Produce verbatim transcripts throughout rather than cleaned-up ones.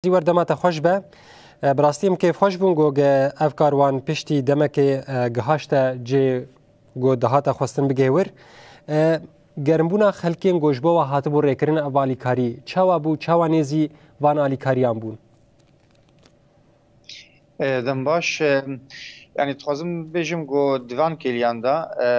Zîwer, dema te xweş be. E, bi rastî em kêfxweş bûn ku ge-, ev karwan piştî demekê, e, gihaşte cê ku dihate xwestin bigihê wir. E, gerimbûna xelkên ku ji bo we hatibû rêkirin ev alîkarî çawa bû, çawa nêzî van alîkariyan bûn? E, dem baş, e, yanî dixwazim bêjim ku di van kêliyan de, e,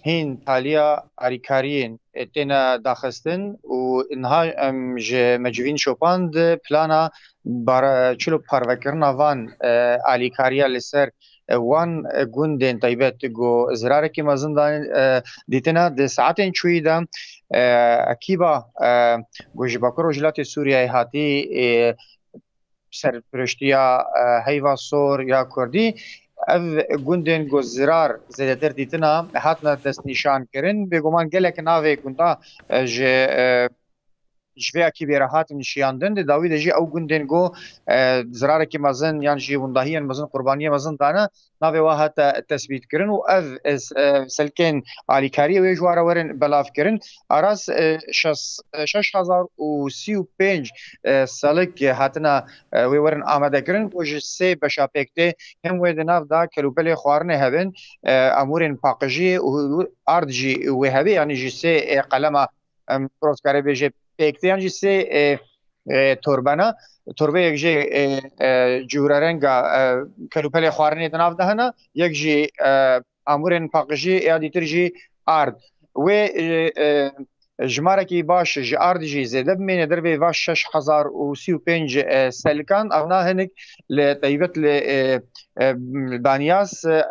hîn taliya alîkariyên, e, têne daxistin û niha em ji Mecivîn Şopan di plana bara-, çilo parvekirina van, e, alîkariya li ser, e, wan, e, gundên taybet ku zirarekî mezin dan, e, dîtina di saetên çûyî de, e, ekîba, e, ku ji Bakur Rojhilatê Sûriyeyê hatî, e, serpiriştiya, e, Heyva Sor ya Kurdî, ev gundên ku zirar zêdetir dîtina hatine destnîşankirin. Bêguman gelek navê gunda, e, ji, e, ji vê ekîbê re hatin şiyandin. Di dawî de jî ew gundên ku, e, zirarekî mezin yan jî windahiyên mezin, qurbaniyê mezin dane, navê wa hate tesbîtkirin û ev, e, s-, e, selkên alîkariyê wê ji wa re werin belavkirin. Aras, e, şeş, e, şeş hezar û sî û pênc, e, selik hatine, e, wê werin amadekirin ku ji sê beşa pêk tê. Hem wê di nav de kelûpelê xwarinê hebin, e, amûrên paqijiyê û ard jî wê hebe, yanî ji sê, e, qelema, em, roskarê bêje pêk tê, yan jî sê, e, e, torbena. Torbeyek jê, e, e, cûrerenga, e, kelûpelê xwarinê di nav de hene, yek jî, e, amûrên paqijî ya dîtir jî ard. Wê, e, e, jimarekî baş ji ard jî zêde bimêne dervê va şeş hezar û sî û pênc, e, selikan. Evna hinik li taybet li, e, e, Banyas, e,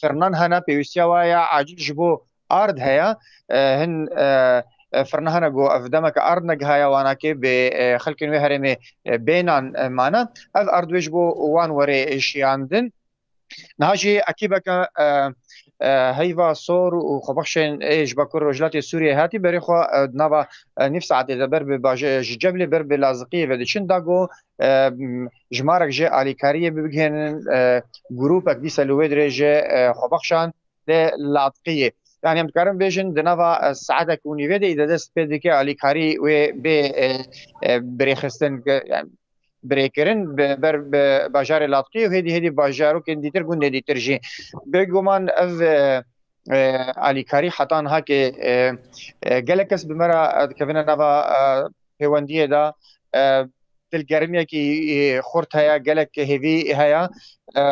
firnan hene, pêwîstiya wa ya acil ji bo ard heye. E, hin, e, e, firna hene ku ev demeke ard negihaya wanakê bi, e, xelkên wê herêmê, e, bênan, e, mane. Ev ard wê ji bo wan were şiyandin. Niha jî ekîbeke, e, e, Heyva Sor û xwebexşên ê ji Bakur Rojhilatê Sûriyeyê hatî berê xwe, e, di nava, e, nîv saetê de ber bi baje-, ji Ceblê ber bi Laziqiyê ve diçin, da ku, e, m, jimarek jê alîkariyê bigihênin, e, grûpek dîsa li wê dirêje, e, xwebexşan lê Latqiyê. Yanî em dikarin bêjin di nava, e, saetek û nîvê de îde dest pê dike alîkarî wê bê, e, e, birêxistin, yani birêkirin bi, ber bi bajarê Latqiyê û hêdî hêdî bajarokên dîtir, gundên dîtir jî. Bêguman ev, e, e, alîkarî heta niha ke, e, e, gelek kes bi me re, e, dikevine nava, e, pêwendiyê de, e, dilgerimiyekî, e, xurt heye, gelek hêvî heye. E,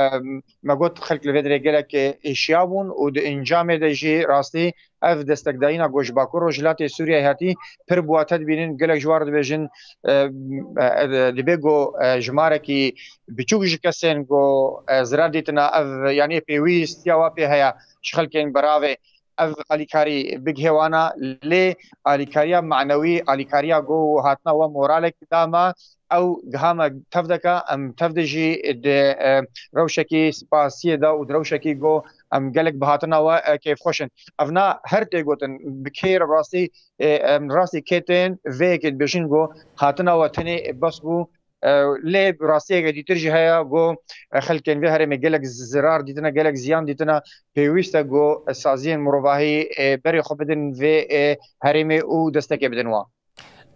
me got xelk li vê dirê gelek, e, êşiya bûn û di encamê de jî rastî ev destekdayîna ku ji Bakur Rojhilatê Sûriyeyê hatî pir bi wate dibînin, gelek ji wan re dibêjin, e, e, dibê ku, e, jimarekî biçûk ji kesên ku, e, zirar dîtina ev, yanî pêwîstiya wa pê heye ji xelkên beravê ev alîkarî bigihê wana, lê alîkariya manewî, alîkariya ku hatine we moralek da me, ew giha me tev dike, em tev de jî di, e, rewşekî spasiyê de û di rewşekî ku em gelek bi hatina we, e, kêfxweş in. Ev na her tê gotin, bi kê re rastî, e, em rastî kê tên vê yekê dibêjin ku hatina we tenê bes bû, e, lê rastiyeke dîtir jî heye ku, e, xelkên vê herêmê gelek zirar dîtine, gelek ziyan dîtine. Pêwîst e ku saziyên mirovahî, e, berê xwe bidin vê, e, herêmê û destekê bidin wan.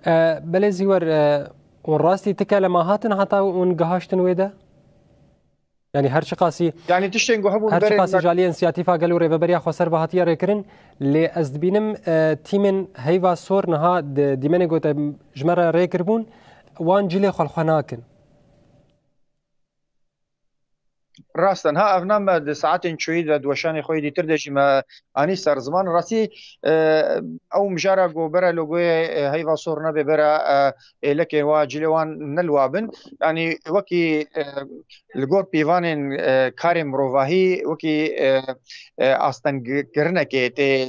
E, belê Zîwer, e, hûn rastî ti kelema hatin heta hûn gihaştin wê de? Yanî her çiqasî, Yanî tiştên ku hebûn her berên çiqasî ji aliyê însiyatîfa gel û rêveberiya xweser ve hatiye rêkirin, lê ez dibînim, e, tîmên Heyva Sor niha di dîmenê ku te ji me re rê kiribûn, wan cilê xwe li xwe nakin. Rast e. Niha ev na me di saetên çûyî de, di weşanê xwe yê dîtir de jî me anî ser ziman. Rastî, e, ew mijara ku bere logoyê, e, Heyva Sor nebe, bere, e, êlekên wa, cilê wan ne li wa bin. Yanî wekî, e, li gor pîvanên, e, karê mirovahî, wekî, e, e, astengkirinekê tê, e,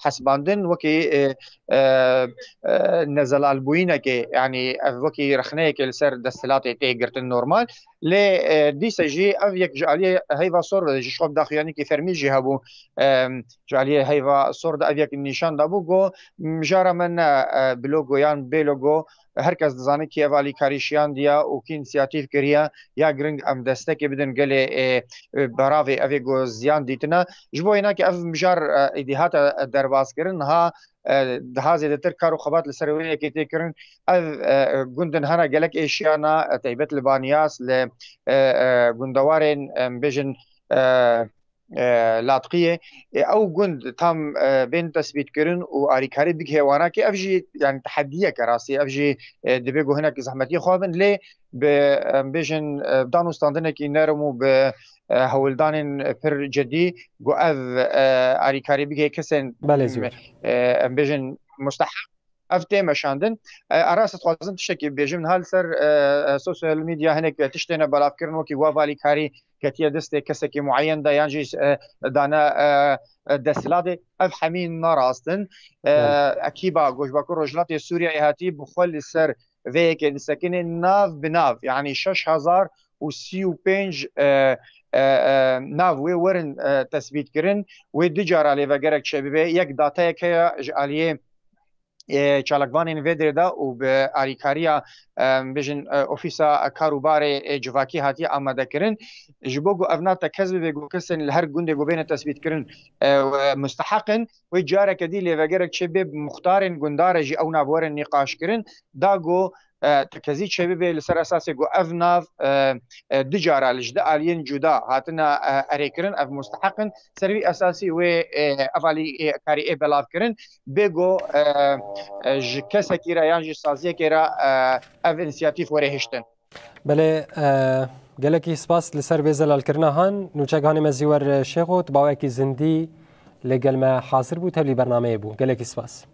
hesibandin, wekî, e, e, e, nezelalbûyînekê, yanî ev wekî rexneyekê li ser desthilatê tê girtin normal. Lê, e, dîsa jî ev yek ji aliyê Heyva Sor ve ji xwe bi daxuyaniyekî fermî jî hebû. E, ji aliyê Heyva Sor de ev yek nîşan dabû ku mijara me ne, e, bi logo yan bê logo, her kes dizane kî ev alîkarî şiyandiye û kî însiyatîf kiriye, ya giring em destekê bidin gelê, e, e, beravê evê ku ziyan dîtine. Ji bo hênakê ev mijar, e, êdî hate, e, derbas kirin, niha e, daha zêdetir kar û xebat li ser wê yekê tê kirin. Ev, e, gundin hene gelek êşiyana, e, taybet li Baniyas, li, e, e, gundewarên, em bêjin, e, e, Latqiyê. E, ew gund tam, e, bên tesbîtkirin û alîkarî bigihê wana ki ev jî, yani, tehediyeke rastî, ev jî, e, divê ku hinek zehmetiyê xwe bin, lê bi, em bêjin, e, danûstandinekî nerm û bi, e, hewldanên pir cidî ku ev, e, alîkarî bigihê kesên, Belê, zor. e, em bêjin, musteheq, ev tê meşandin. E, a rast dixwazim tiştekî bêjim. Niha li ser, e, e, sosyal medya hinek tişt têne belavkirin, wekî wa valîkarî ketiye destê kesekî mueyen de yan jî, e, dane, e, e, desthilatê. Ev hemî ne rast in. E, Belê. Ekîba Goşbakur Rojhilatê Sûriyeyê hatî bi xwe li ser vê yekê disekine nav bi nav, yani şeş hezar û sî û pênc, e, e, e, nav wê werin, e, tesbît kirin. Wê du cara lê ve gerek çêbibe. Yek dateyek heye ji aliyê, e, çalakvanên vê derê de û bi alîkariya, e, bijin, e, Ofîsa Kar û Barê, e, Civakî hatiye amadekirin. Ji bo ku ev nav tekez bibe ku kesên li her gundê ku bêne tesbîtkirin, e, musteheq in, wê careke dî lê ve gerek çêbe muxtarên gundare jî ew nav werin nîqaşkirin. Da ku, e, tekezî çêbibe li ser esasê ku ev nav, e, e, du cara li ji du aliyên cuda hatine, e, erêkirin, ev musteheq in. Ser vî esasî wê, e, ev alî, e, karî ê belavkirin. Bê ku, e, e, ji kesekî re yan jî saziyekê re, e, ev însiyatîf were hiştin. Belê, e, gelekî spas li ser vê zelalkirina han. Nûçe Ganê me Zîwer Şêxo, tu bawekî zindî li gel me hazir bû, tevlî bernameyê bû. Gelekî spas.